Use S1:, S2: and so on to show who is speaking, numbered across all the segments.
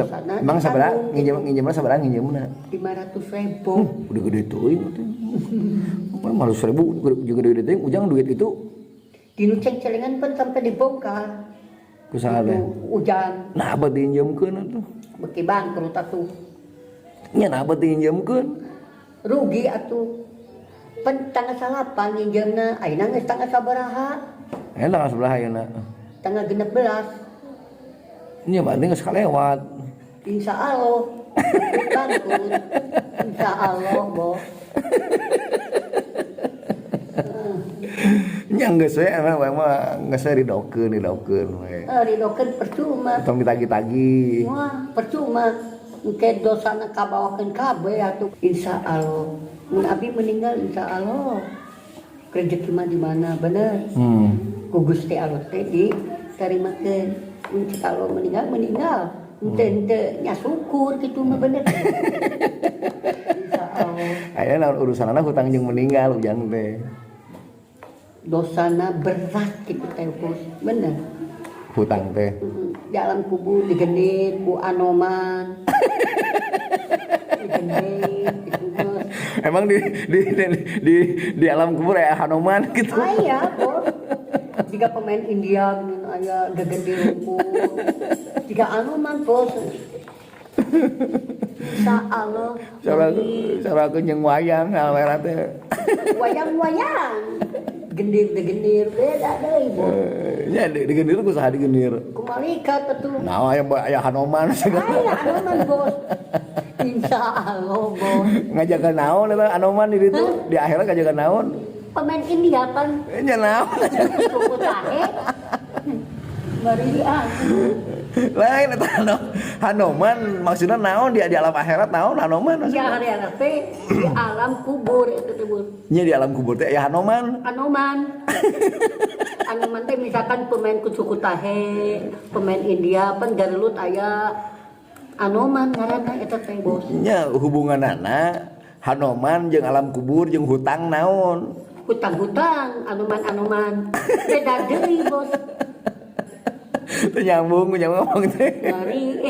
S1: Dosana
S2: Emang sabaraha nginjem, nginjemna sabaraha nginjemna?
S1: 500 ribu.
S2: Udah gede teuing atuh. Apa 500 ribu juga gede teuing ujang duit itu.
S1: Dinu ceng-celengan pun sampai dibongkar.
S2: Ku saha teh?
S1: Itu ujang.
S2: Nah, apa diinjemkeun atuh?
S1: Beki bangkrut atuh.
S2: Nya, nah, apa diinjemkeun?
S1: Rugi atuh. Pan tanggal 9 nginjemna, ayeuna geus tanggal sabaraha?
S2: Eh, tanggal sabaraha ayeuna?
S1: Tanggal 16.
S2: Nya, berarti geus kalewat.
S1: Insya Allah bangkrut. Insya Allah, Bo.
S2: Nya, geus we, emang mah geus we ridokeun, ridokeun we.
S1: Eh, ridokeun percuma.
S2: Tong ditagih-tagih.
S1: Wah, percuma. Engke dosana kabawakeun kabeh atuh. Insya Allah. Mun abi meninggal, insya Allah. Rezeki mah di mana bener. Ku Gusti Allah teh diterimakeun. Mun kalau meninggal, meninggal. Ente ente nya syukur gitu mah bener. Insya Allah.
S2: Aya naon urusanana hutang jeung meninggal ujang teh?
S1: Dosana berat gitu teh, Bos. Bener.
S2: Hutang teh.
S1: Di alam kubur digenit ku Anoman. Digenit gitu, Bos.
S2: Emang di alam kubur aya Hanoman gitu?
S1: Aya, Bos. Jika pemain India gini aya gegendir rumput. Jika Anoman, Bos. Insya Allah.
S2: Cara cara aku jeung wayang akhirat teh.
S1: Wayang-wayang. Gendir digendir beda deui, Bos.
S2: Eh, nya digendir ku saha digendir?
S1: Ku malaikat atuh.
S2: Nah, aya aya Hanoman segala.
S1: Aya Anoman, Bos. Insya Allah, Bos.
S2: Ngajakan naon eta Anoman di ditu? Di akhirat ngajakan naon?
S1: Pemain India pan.
S2: Nya naon?
S1: Suku tahe. Mari ah.
S2: Lain eta Hanoman maksudnya naon di alam akhirat, naon Hanoman
S1: Di
S2: maksudnya?
S1: Akhirat teh di alam kubur itu teh, Bos.
S2: Nya, di alam kubur teh aya Hanoman.
S1: Anoman. Anoman teh misalkan pemain suku tahe, pemain India pan garelut aya Anoman ngaranna eta teh, Bos.
S2: Nya, hubunganana Hanoman jeung alam kubur jeung hutang naon?
S1: Hutang-hutang, Anoman-anoman. Beda deui, Bos.
S2: Teu nyambung nyambung ngomong teh.
S1: Mari.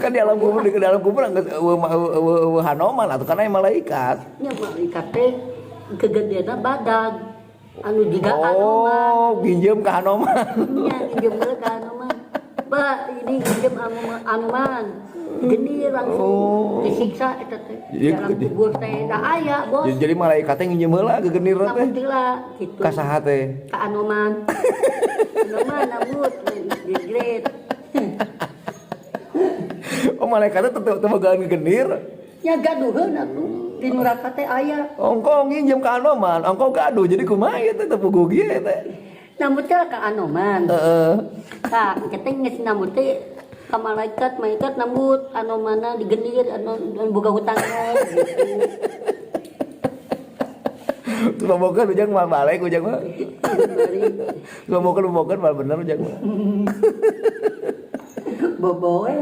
S2: Kan di alam kubur, di alam kubur geus eueuh eueuh eueuh Hanoman atuh, karena malaikat.
S1: Nya, malaikat teh kegedeana badag. Anu jiga Anoman.
S2: Oh, pinjem ke Hanoman.
S1: Nya, minjem heula ka Anoman. Ba, ini minjem Anoman. Geni langsung disiksa eta teh.
S2: Jadi-
S1: Dalam kubur teh da aya, Bos.
S2: Jadi malaikatnya nginjem heula gegenir teh.
S1: Nambut heula gitu.
S2: Ka saha teh?
S1: Ka Anoman. Anoman nambut digret.
S2: Oh, malaikatnya tetep teu bogaan gegenir.
S1: Nya, gaduheun atuh. Di neraka teh aya.
S2: Ongko nginjem ka Anoman, ongko gaduh, jadi kumaha ieu teh, teu puguh kieu teh?
S1: Nambut teh ka Anoman. Tah, kita geus nambut teh ka malaikat, malaikat nambut Anomana digenir anu anu boga hutang gitu.
S2: Terus bobokeun ujang mah balik ujang mah.
S1: Mari.
S2: Bobokeun bobokeun mah bener ujang mah.
S1: Boboe.